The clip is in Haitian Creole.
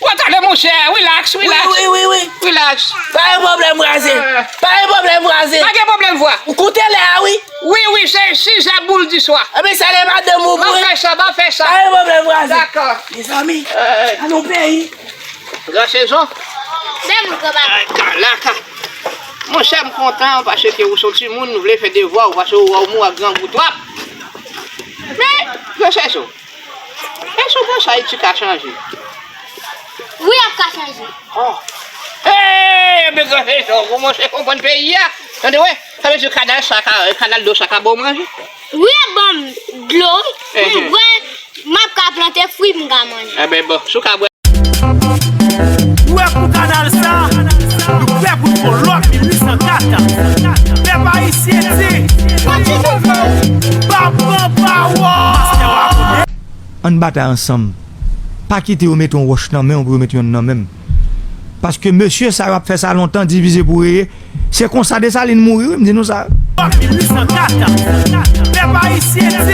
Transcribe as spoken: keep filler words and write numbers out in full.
Bon, tande, monchè, relax, relax. Wi, wi, wi, wi. Relax. Pa gen pwoblèm, vwazen. Pa gen pwoblèm, vwazen. Pa gen pwoblèm, vwa. Ou koute lè a, wi. Wi, wi, se sizè boul di swa. Ebyen, salye madanm ou, wi. M ap fè sa, m ap fè sa. Pa gen pwoblèm, vwazen. Dakò. Mezanmi, an nou peyi. Gran sezon. Bèl moun, gran bagay. Ay, kalaka. Monchè, m kontan paske ou se yon timoun, ou vle fè devwa ou, paske ou wè ou mouri ak grangou twòp. Men, gran sezon. Èske w panse Ayiti ka chanje? Wi, ap ka chanje. Oh. Hey, ebyen, gran sezon, ou kòmanse konprann peyi a. Tande, wè, sa vle di kanal sa ka, kanal dlo sa ka ba w manje? Wi, ap ban m dlo, wi. Pou m bwè, m ap ka plante fwi pou m ka manje. Ebyen, bon, si w ka bwè. Ou wè pou kanal sa, nou prè pou n pran lòt mil uit san kat. Pèp ayisyen di, pa pran pawòl. Ann batay ansanm. Pa kite yo mete yon wòch nan men w pou yo mete yonn nan men m. Paske mesye sa yo ap fè sa lontan, divize pou reye. Se konsa Desalin mouri, wi, m di nou sa. Pèp ayisyen di,